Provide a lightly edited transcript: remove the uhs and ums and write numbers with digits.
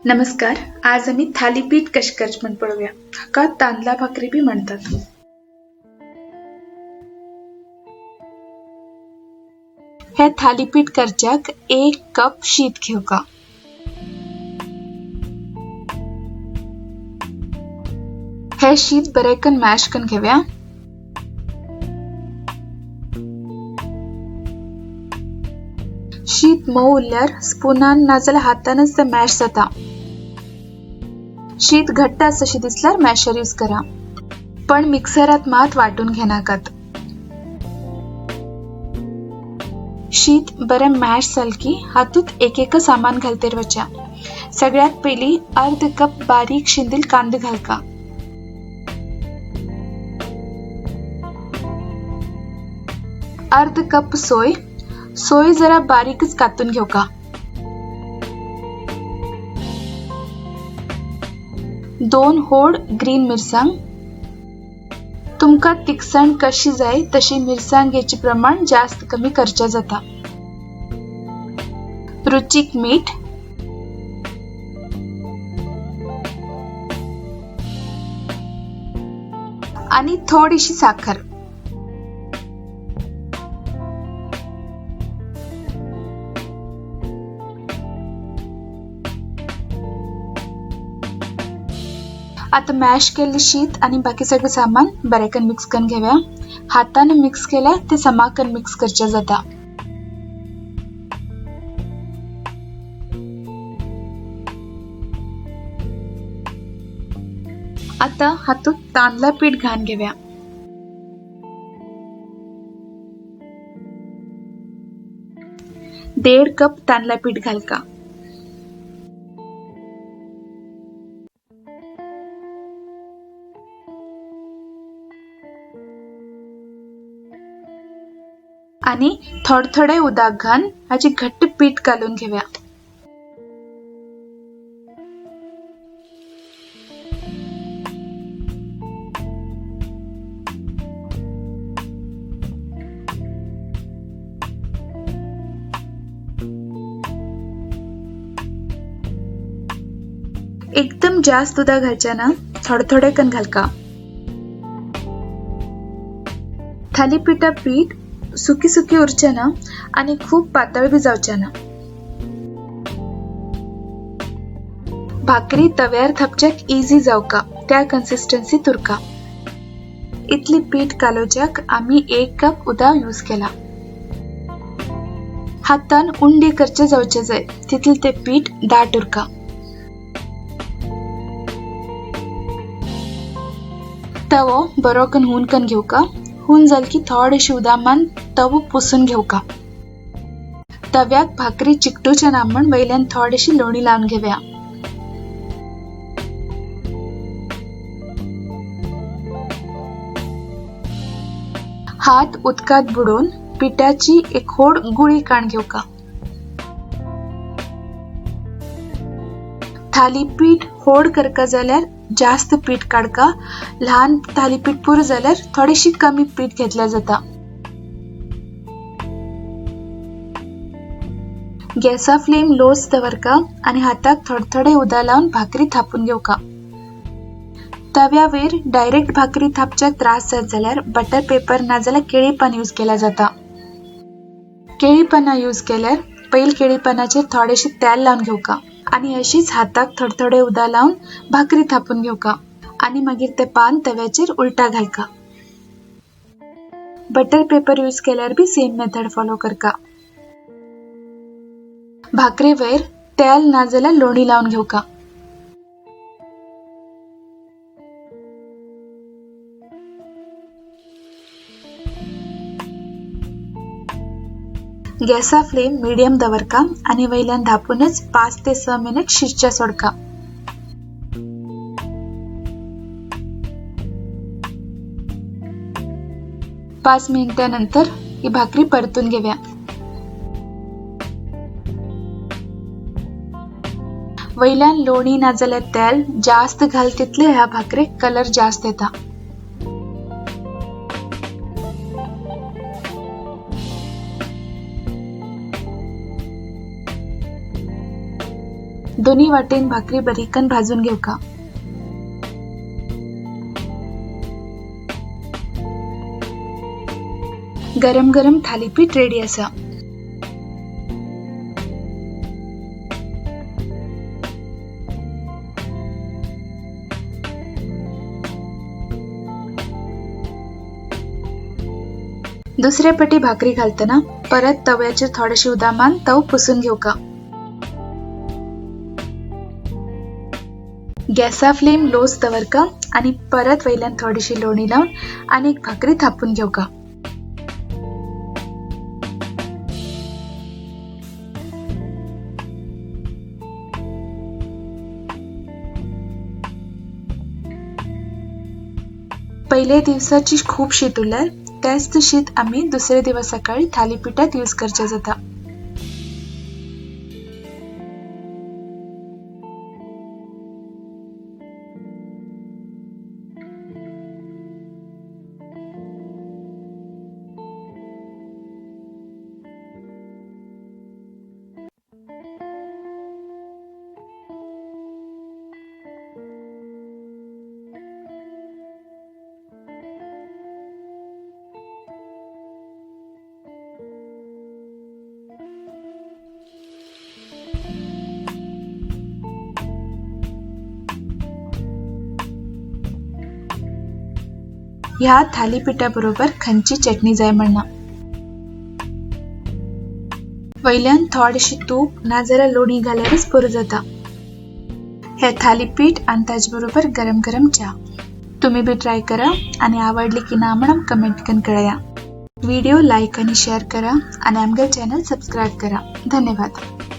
नमस्कार, आज आमी थालीपीठ कशें करचें म्हण पळोवया। हाका तांदळा भाकरी बी म्हणतात। हे थालीपीठ करच्याक 1 कप शीत घेवका। हे शीत बरें करून मॅश करून घेवया। शीत मोव उरल्यार स्पुनान नाजाल्यार हातानच ते मॅश जाता। शीत घट्ट आसा अशें दिसल्यार मॅशर यूज करा, पण मिक्सरात मात वाटून घेनाकात। शीत बरें मॅश जालें की हातूंत एक एक सामान घालतेर वच्या। सगळ्यात पयलीं अर्द कप बारीक शिंदील कांदो घालका। अर्द कप सोय, सोय जरा बारीकच कातून घेवका। 2 होड ग्रीन मिरसांग, तुमका तिखसाण कशी जाय तशी मिरसांगेचे प्रमाण जास्त कमी करचे जाता। रुचीक मीठ, आणि थोडीशी साखर। आता मॅश केल्ले शीत आणि बाकी सगळं सामान बरें करून मिक्स करून घेवया। हातान मिक्स केल्यार ते समाकन मिक्स करचे जाता। आता हातूंत तांदळा पीठ घालून घेवया। 1.5 कप तांदळा पीठ घालका। आणि थोडे थोडे उदक घालून हाची घट्ट पीठ घालून घेवया। एकदम जास्त उदक घालचे ना, थोडे थोडे कन घालका। थालीपीठा पीठ सुकी सुकी उरचे ना आणि खूप पातळ बी जावचे ना। भाकरी तव्यार थापच्याक इजी जावका त्या कन्सिस्टन्सीत उरका। इतली पीठ कालोवच्याक आमी 1 कप उदक यूज केला। हातान उंडे करचे जावचे जाय तितले ते पीठ दाट उरका। तवो बरो कन हून कन घेवका। हून जाल की थोडेशे उदकान तवो पुसून घेवका। तव्याक भाकरी चिकटूचे ना म्हण वयल्यान थोडेशी लोणी लावन घेवया। हात उदकांत बुडोवन पिठाची एक होड गुळी काण घेवका। थालीपीठ होड करका जाल्यार जास्त पीठ काडका, ल्हान थालीपीठ पुरो जाल्यार थोडीशी कमी पीठ घेतल्या जाता। गॅसा फ्लेम लोच दवरका आणि हाताक थोडे थोडे उदक लावन भाकरी थापून घेवका। तव्यावेर डायरेक्ट भाकरी थापच्याक त्रास जात जाल्यार बटर पेपर नाजाल्यार केळी पान यूज केल्या जाता। केळी पानां यूज केल्यार पयल केळी पानाचेर थोडेशे तेल लावन घेवका आणि अशीच हाताक थोडे थोडे उदक लावन भाकरी थापून घेवका आणि मागीर ते पान तव्याचेर उलटा घालका। बटर पेपर यूज केल्यार बी सेम मेथड फॉलो करका। भाकरे वयर तेल नाजाल्यार लोणी लावन घेवका। गॅसा फ्लेम मीडियम दवरका आणि वयल्यान धापूनच 5 ते 6 मिनिट शिजच्या सोडका। पाच मिनिटांनंतर ही भाकरी परतून घेऊया। वयल्यान लोणी नाजाल्यार तेल जास्त घाल तितले ह्या भाकरेक कलर जास्त येता। दोन्ही वाटेन भाकरी बारीकन भाजून घेवका. गरम गरम थालीपीठ रेडी आसा. दुसरे पटी भाकरी घालतना परत तव्याचेर थोडेशे उदकान तव पुसून घेवका. गॅसा फ्लेम लोच दवरका आनी परत वयल्यान थोडीशी लोणी लावन आनी एक भाकरी थापून घेवका. पयले दिवसाची खूब शीत उरल्यार तेच शीत आमी दुसरे दिवस सकाळी थालीपीठात यूज करचे जाता. ह्या थालीपीठा बरोबर खंयची चटणी जाय म्हणना. वयल्यान थोडेशे तूप नाजाल्यार लोणी घाल्यारच पुरो जाता. हे थालीपीठ आनी ताजे बरोबर गरम गरम च्या. तुम्ही बी ट्राय करा आनी आवडली की ना म्हणून कमेंट करून कळया. व्हिडिओ लाईक आणि शेअर करा आणि आमगे चॅनल सबस्क्राईब करा. धन्यवाद.